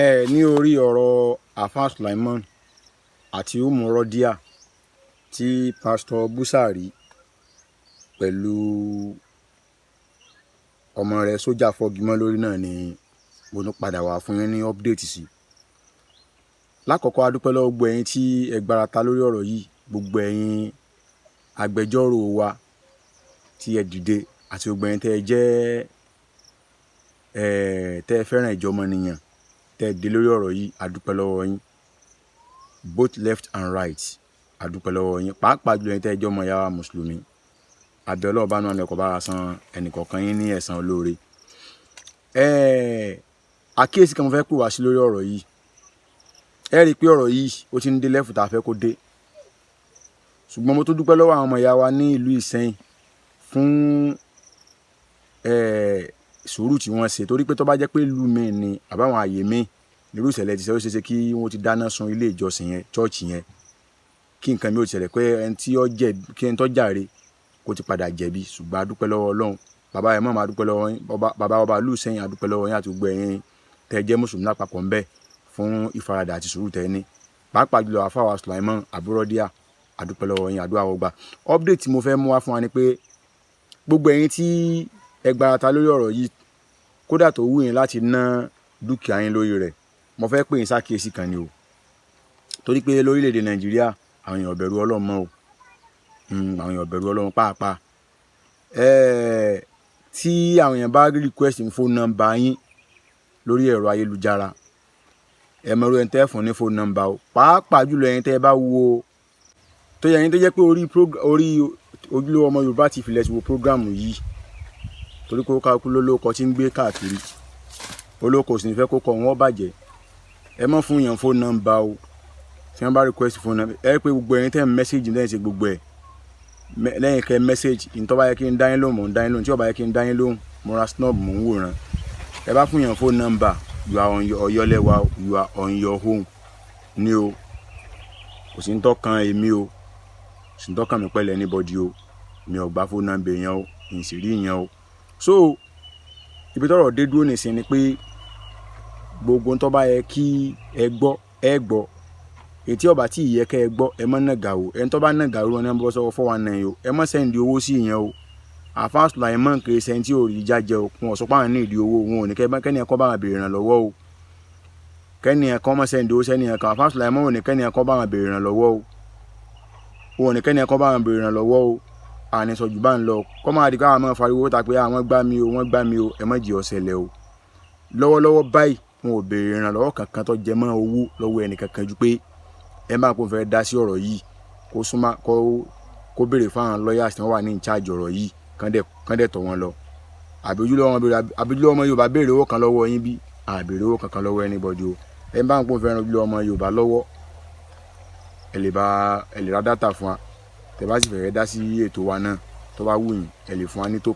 Ẹ ní orí ọ̀rọ̀ Alfa Sulaimon àti Umu Rodiya tí Pásítọ̀ Búsàrí pẹ̀lú ọmọ rẹ̀ sójà fọ́gi mọ́ lórí náà ni mo tún padà wá fún yín ní update sí. Lákọ̀ọ́kọ́, a dúpẹ́ lọ́wọ́ gbogbo ẹ̀yin tí ẹ gbárata lórí ọ̀rọ̀ yìí, gbogbo ẹ̀yin agbẹjọ́rò wa tí ẹ dìde àti gbogbo ẹ̀yin tẹ́ ẹ jẹ́ tẹ́ ẹ fẹ́ràn ìjọmọnìyàn tẹ́ ẹ dìde lórí ọ̀rọ̀ yìí. A dúpẹ́ lọ́wọ́ yín, both left and right. A dúpẹ́ lọ́wọ́ yín, pàápàá jùlọ ẹ̀yin tẹ́ ẹ jẹ́ ọmọ ìyá wa mùsùlùmí. Àbẹ̀ Ọlọ́run bá náà lẹ́kọ̀ọ́ bá wa san ẹnìkọ̀ọ̀kan yín ní ẹ̀san olóore. Àkíyèsí kan mo fẹ́ pè wá sí lórí ọ̀rọ̀ yìí. Ẹ rí i pé ọ̀rọ̀ yìí, ó ti ń dé level tá a fẹ́ kó dé, ṣùgbọ́n mo tún dúpẹ́ lọ́wọ́ àwọn ọmọ ìyá wa ní ìlú Ìsẹ́yìn fún sùúrù tí wọ́n ṣe, torí pé tó bá jẹ́ pé ìlú mi ni àbáwọn àyè mi nírú ìṣẹ̀lẹ̀ ti ṣe, ó ṣeé ṣe kí wọ́n ti dáná sun ilé ìjọsìn yẹn, church yẹn, kí nǹkan mi ò ṣẹlẹ̀, pé ẹni tí ó jẹ̀bi, kí ẹni tó jàre kó ti padà jẹ̀bi. Ṣùgbọ́n a dúpẹ́ lọ́wọ́ Ọlọ́run. Bàbá ẹ̀ mọ̀, máa dúpẹ́ lọ́wọ́ yín. Bàbá ọba ìlú Ìsẹ́yìn, a dúpẹ́ lọ́wọ́ yín àti gbogbo ẹ̀yin tẹ́ jẹ́ mùsùlùmí lápapọ̀ ń bẹ fún ìfaradà àti sùúrù tẹ́ ní, pàápàá jùlọ àfáwà Sulaimon Aburodiya. A dúpẹ́ lọ́wọ́ yín, àdúrà wọ́n gbà. Update tí mo fẹ́ mú wá fún wa ni pé gbogbo ẹ̀yin tí ẹ gbarata lórí ọ̀rọ̀ yìí, kódà tó wù yín láti ná dúkìá yín lórí rẹ̀, mo fẹ́ pè yín sákìyèsí kan ni o, torí pé lórílẹ̀‐èdè Nàìjíríà, àwọn èèyàn ò bẹ̀rù Ọlọ́run mọ́ o. Àwọn èèyàn ò bẹ̀rù Ọlọ́run pàápàá. Tí àwọn èèyàn bá request phone number yín lórí ẹ̀rọ ayélujára, ẹ mọ irú ẹni tẹ́ fún ní phone number o, pàápàá jùlọ ẹ̀yin tẹ́ ẹ bá wo tó yẹ, ẹ̀yin tó jẹ́ pé orí Ojúlówó Ọmọ Yorùbá TV lẹ ti wo program yìí, torí pé ó kálukú ló lóko tí ń gbé káàkiri, olóko sì ní fẹ́ kó kọ wọn bàjẹ́. Ẹ má fún yàn phone number o. Tí wọ́n bá request phone number, ẹ rí pé gbogbo ẹ̀yin tẹ́ ń message lẹ́yìn ṣe gbogbo ẹ̀ lẹ́yìn kẹ́ message ìtọ́ bá yẹ kí n dá yín lóhùn, mò ń dá yín lóhùn. Tí ó bá yẹ kí n dá yín lóhùn, mo ra snob, mò ń wòran. Ẹ bá fún yàn phone number, you are on your ọ̀yọ́lẹ́wà, you are on your own ní o. Kò sí ń tọ́kan èmi o, kò sí ń tọ́kan mi pẹ̀lú anybody o. Mi ò gba phone number yẹn o, ì sì rí yẹn o. So ibi tọ́rọ̀ dé dúró nìsín ni pé gbogbo ń tó bá yẹ kí ẹ gbọ́, ẹ gbọ́. Ètí ọba tí ìyẹ kẹ́ ẹ gbọ́, ẹ má nàgà o. Ẹni tó bá nàgà o ní bọ́ sọ́wọ́ 419 o. Ẹ má send owó sí ìyẹn o. Àfa Sulaimon kì í ṣe ẹni tí ò rí jájẹ o. Wọn ò sọ pé àwọn ní ìdí owó wọn ò ní kẹ́ni ẹ̀kọ́ bá wọn béèrè ìrànlọ́wọ́ o. Kẹ́ni ẹ̀kọ́ má send owó sẹ́ni ẹ̀kan. Àfa Sulaimon ò ní kẹ́ni ẹ̀kọ́ bá wọn béèrè ìrànlọ́wọ́ o. Wọn ò ní kẹ́ni ẹ̀kọ́ bá wọn béèrè ìrànlọ́wọ́ o. Àní sọ jù bá ń lọ kọ́ máa di káwọn máa fariwo ta pé àwọn gbá mi o, wọ́n gbá mi o. Ẹ má jẹ́ ó ṣẹlẹ̀ o. Lọ́wọ́lọ́wọ́ báyìí, wọn ò béèrè ìrànlọ́wọ́ kankan tó jẹ mọ́ owó lọ́wọ́ ẹnì kankan, ju pé ẹ máa kó fẹ́ dá sí ọ̀rọ̀ yìí, kó súnmọ́, kó béèrè fún àwọn lawyers tí wọ́n wà ní in charge ọ̀rọ̀ yìí, kán dẹ̀ tọ̀ wọ́n lọ. Àbí Ojúlówó Ọmọ Yorùbá béèrè owó kan lọ́wọ́ yín bí? Àbèrè owó kankan lọ́wọ́ anybody o. Ẹ bá ń kó fẹ́ ran Ojúlówó Ọmọ Yorùbá lọ́wọ́, ẹ lè bá ẹ lè ra data fún wa. Tẹ́ bá sì fẹ́ dá sí ètò wa náà, tó bá wù yín, ẹ lè fún wa ní tó.